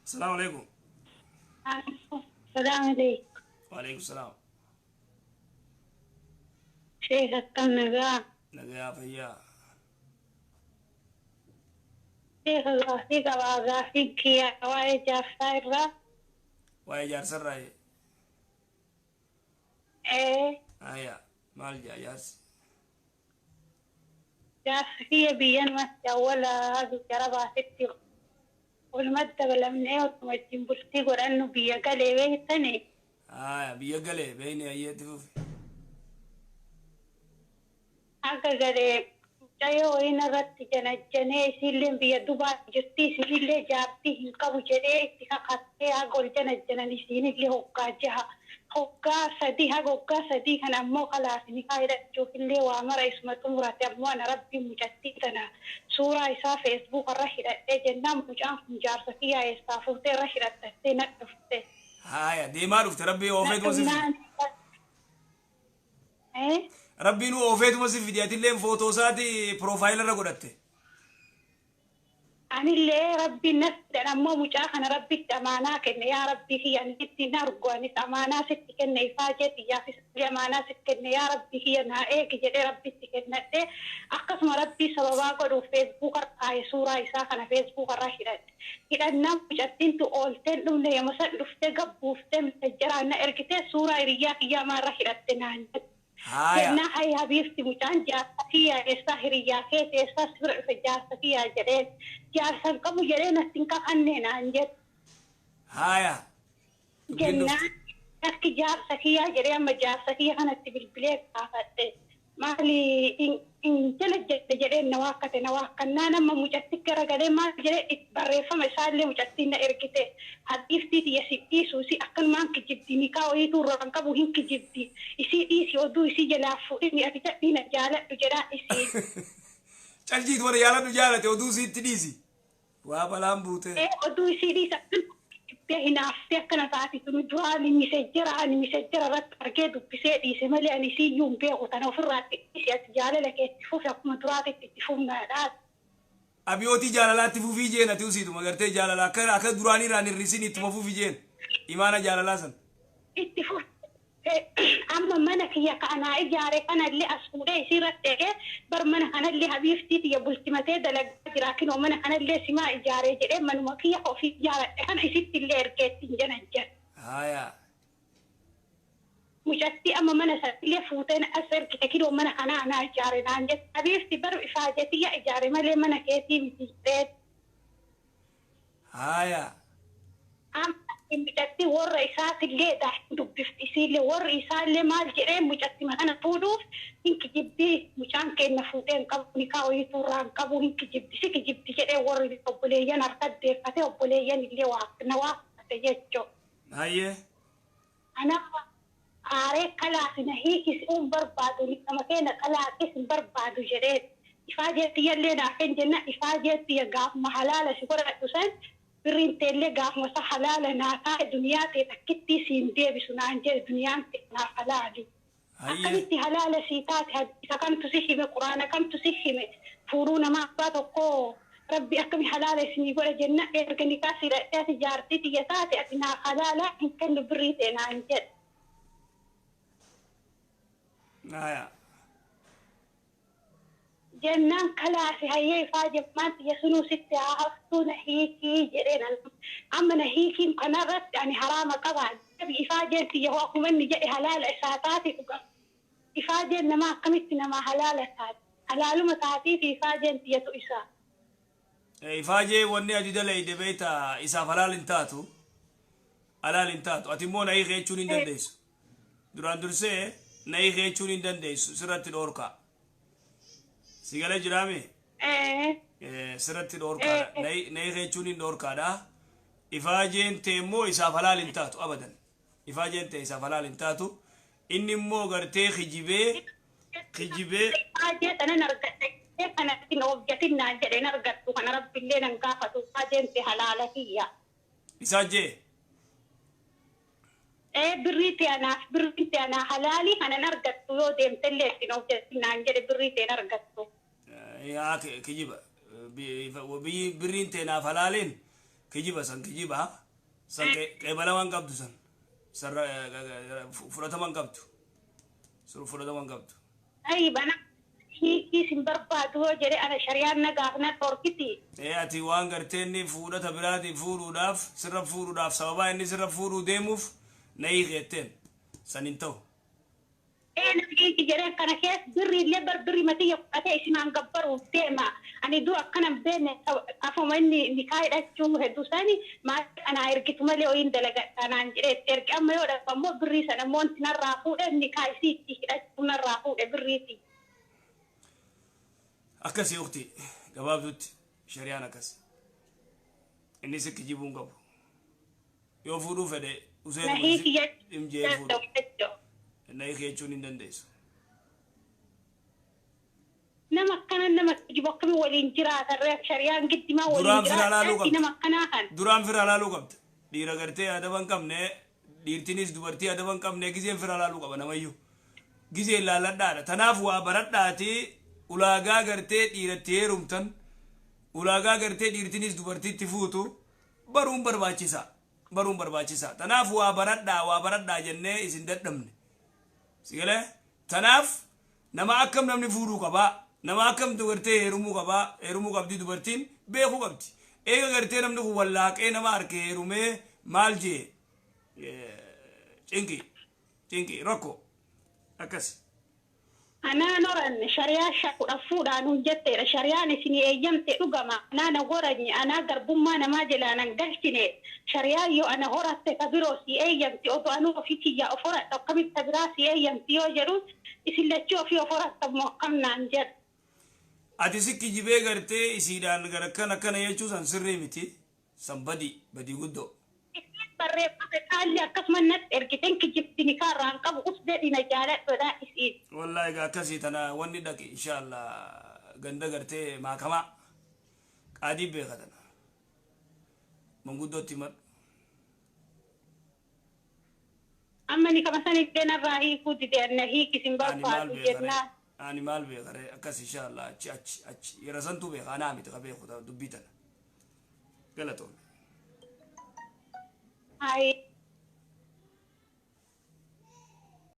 Asalaamu alaikum. Salaamu alaikum. Waalaikum salaam. Sheekh, akkam nagaa? Nagayaa, fayyaa. Sheekh, gaafii qabaa. Gaafiin kiyya waa'ee jaarsaa irraa. Waa'ee jaarsarraa? Ee. Aya, maal jaa jaarsi? Jaarsi kiyya biyyanumatti awwala biyya Arabaatitti walumatti dabalamnee otuma wajjin bultii godhannu biyya galee, beektani. Aya, biyya galee beeyni, ayyeetti fufi. Akka galee mucayyoo wayiin irratti janajjanee, isiillee biyya Dubaa jirti, isiinillee jaartii hin qabu jedhee itti kakattee, haga ol janajjanan isiinillee hoggaa 6, hoggaa 3, haga hoggaa 3 kana ammoo kalaas nikaa hidhachuufillee waa mara isuma xumurate. Ammoo ana Rabbiin mucattii tana suuraa isaa Facebook irra hidhadhee jennaan, mucaan kun jaarsa kiyyaa eessaa fuutee irra hidhattattee na dhufte. Haya, deemaa dhufte, Rabbii oofeetuma si fide. Dhufnaan Rabbiin oofeetuma si fide, atilleen footoo isaati profile irra godhatte. Anillee Rabbiin na fidan, ammoo mucaa kana Rabbitti amaanaa kenne. Yaa Rabbii kiyya, ani sitti hin argu, anis amaanaa sitti kenne, ifaajee xiyyaafis illee amaanaa sitti kenne, yaa Rabbii kiyya naa eegi jedhee Rabbitti kennadhe. Akkasuma Rabbii sababaa godhuuf Facebook kaa'e, suuraa isaa kana Facebook irra hidhadhe. Hidhannaan mucattiintu oolteen dhumne, yoma san dhuftee gabbuuftee messengeraan na ergitee, suuraa hiriyyaa kiyyaa maarra hidhatte naan jette. Jennaa, hay habiibti, mucaan jaarsa kiyyaa, eessaa hiriyyaa keeti, eessaa si bira dhufe jaarsa kiyyaa jedheen. Jaarsa hin qabu jedhee natti hin kakanne naan jette. Haya. Dubbiin Jennaan dhufte. Akki jaarsa kiyyaa jedhee, amma jaarsa kiyya kanatti bilbilee gaafadhe. Maali hin jala jedhe jedheen, na waakkate. Na waakkannaan amma mucatti garagalee maal jedhee, barreeffama isaallee mucattiin na ergite. Habiibtii tiyya, si dhiisu isii akkanumaan kijibdi, nikaa wayiituu irraa hin qabu, hin kijibdi, isii dhiisi, oduu isii jalaa fuudhini, ati cadhii na jaaladhu jedhaa isiin. Caljiit warra jaaladhu jaalate, oduu isiitti dhiisi. Waa balaan buute. Ee, oduu isii dhiisa, akkanuma kijibdee hinaaftee akkana taati tuni. Duraan messengera, ani messengera irratti argee dubbisee dhiise malee ani isiiyyuu hin beeku. Tana ofirraatti dhiisi, ati jaalala kee itti fufi, akkuma duraatitti itti fufnaadha. Abiyootii jaalalaatti fufii jeen, ati usiituma gartee jaalala akka duraanii irraan hir'isin, ittuma fufi jeen. Imaana jaalalaa san. Itti fufi. Amma mana kiyya ka anaa ijaare kanallee as fuudhee isii irratti eegee, bar mana kanallee habiiftii tiyya bultimatee dalagaa jira, kinoo mana kanallee simaa ijaaree jedhee, manuma kiyya ka ofii ijaaradhe kana isitti illee ergee ittiin janajjan. Mucattii amma mana sanillee fuuteen as ergite, kinoo mana kanaa anaa ijaare naan jette. Habiifti, bar ifaajee tiyya ijaare malee mana keetii miti jedheen. Amma mucattii warra isaatillee hin dubbifti, isiillee warri isaallee maal jedhee, mucattima kana fuudhuuf hin kijibdi, mucaan keenya fuudhee hin qabu, nikaa wayiituu irraa hin qabu, hin kijibdi, si kijibdi jedhee, warri obboleeyyan harka deeffate, obboleeyyan illee waa na waaffate jechuudha. Anaaf aaree, kalaas na hiikisi uun barbaadu, nama keenya xalaaqis hin barbaadu jedheen. Ifaajee tiyyallee naaf hin jenna, ifaajee tiyya gaafuma halaala si godhadhu san birriin teellee gaafuma isa halaala naa taate, duniyaa tee takkittii siin deebisu naan jedhe, duniyaan tee naaf halaali. Akkamitti halaala sii taate? Hadiisa kamtu si hime? Quraana kamtu si hime? Fuudhuu nama abbaa tokkoo Rabbi akkami halaala isinii godha jenna, erga nikaa si hidhadhee ati jaartii tiyya taate, ati naaf halaala, hin kennu birrii tee naan jedhe. Jennaan kalaasi hayyee ifaa tiyya sunuu sitti haa haftuu, na hiikii jedheen. Amma na hiikiin kanarratti ani haraama qabaa? Ifaajeen tiyya hoo akkuma inni jedhe halaala isaa taate dhuga? Ifaajeen namaa akkamitti namaa halaala taate? Halaaluma taatii fi ifaajeen tiyyatu isaa. Ifaajee wanni ati dalayde beekta, isaaf halaal hin taatu. Halaal hin taatu. Ati immoo na hiikee jechuun hin dandeessu. Duraan dursee na hiikee jechuun hin dandeessu. Sirratti dhoorkaa. Si galee jiraame? Sirratti dhoorkaadha. Na hiikee jechuun hin dhoorkaadha. Ifaajeen ta'e immoo isaaf halaal hin taatu abadan. Ifaajeen ta'e isaaf halaal hin taatu. Inni immoo gartee kijibee kijibee. Ifaajee sanan argadhe kanatti na hojjatin naan jedhe, hin argattu, kana Rabbillee nan gaafatu, ifaajeen ta'e halaala kiyya. Isaa jee. Ee, birrii ta'e anaaf, birrii ta'e anaa halaali, kanan argattu, yoo deemtellee ittiin hojjatin naan jedhe, birrii ta'e hin argattu. Yaa, kijiba. Biyyi birriin ta'e naaf halaaliin Kijiba san kijiba san qeebalamaan qabdu san sarra fudhataman qabdu sur fudhataman qabdu. Ayib ana hiikii sin barbaadu hoo jedhe ana shariyaan nagaaf na dhorkiti. Ee ati waan gartee inni fuudhata biraatiin fuudhuudhaaf sirra fuudhuudhaaf sababaa inni sirra fuudhuu deemuuf na hiikeetteen san hin ta'u. Ee na hiiki jedheen kana keessa birri illee bar birri matiyya fudhatee isimaan gabbaruuf deema. Ani dura akkana hin beekne afuma inni nikaa hidhachuu hedduu isaanii maal anaa ergitu malee ho'iin dalagadha naan jedhee itti erge amma yoo dhabu ammoo birrii sana immoo wanti narraa fuudhe nikaa isii itti hidhachuu narraa fuudhe birriiti. Akkasii ukti gabaabdutti shari'aan akkas. Inni si kijibuu hin qabu. Yoo fuudhuu fedhe Na useen hiiki himjee fuudhu. jechuudha. Na hiiki jechuun hin dandeessu. Nama akkana nama kijibu akkamii waliin jiraatan ree shariyaan giddimaa waliin Duraan fira laaluu jiraatan qabda. nama akkanaa kan. Duraan fira laaluu qabda. Dhiira gartee adaba hin qabne dhiirtinis dubartii adaba hin qabne gizeen fira laaluu qaba namayyuu. Gizeen laalladhaadha. Tanaaf waa baradhaati ulaagaa gartee dhiiratti heerumtan ulaagaa gartee dhiirtinis dubartiitti fuutu baruun barbaachisaa. Baruun barbaachisaa. Tanaaf waa baradhaa waa baradhaa jennee isin dadhabne. Sigalee tanaaf nama akkam namni fuudhuu qabaa nama akkam dubartee heerumuu qabaa heerumuu qabdi dubartiin beekuu qabdi. Eega gartee namni kun wallaaqee nama harka heerumee maal jee cinqi cinqi rakkoo akkas. Anaan horanne shariyaa kudha fuudhaan hun jetteedha. Shariyaan isin eeyyamte dhugama. Anaa na horanye anaa garbummaa namaa jalaa nan galchine. Shariyaan yoo ana horatte ta biroo si eeyyamti odoo anuu ofii kiyyaa of horadha akkamitti ta biraa si eeyyamti yoo jedhu isin lachuu ofii of horatta moo akkam naan jedha. Ati si kijibee gartee isiidhaan gara akkana akkana jechuu san sirrii miti. San badii badii guddoo. Isiin barreeffame qaalli akkasuma natti ergiten kijibti nikaa irraa hin qabu us jedhi na jaaladhodha isiin. Wallahi egaa akkasii tana wanni dhaqi inshallah ganda gartee maakamaa qaadii beeka tana. Manguddootti himadhu. Amma ni kama san illee narraa hiikuu dide na hiikis hin Ani maal barbaadu beeka ree? jennaan. Ani maal beeka ree? Akkas inshallah achi achi achi yeroo santuu beeka anaa miti ka beeku dubbii tana. Galatoome. Ayi.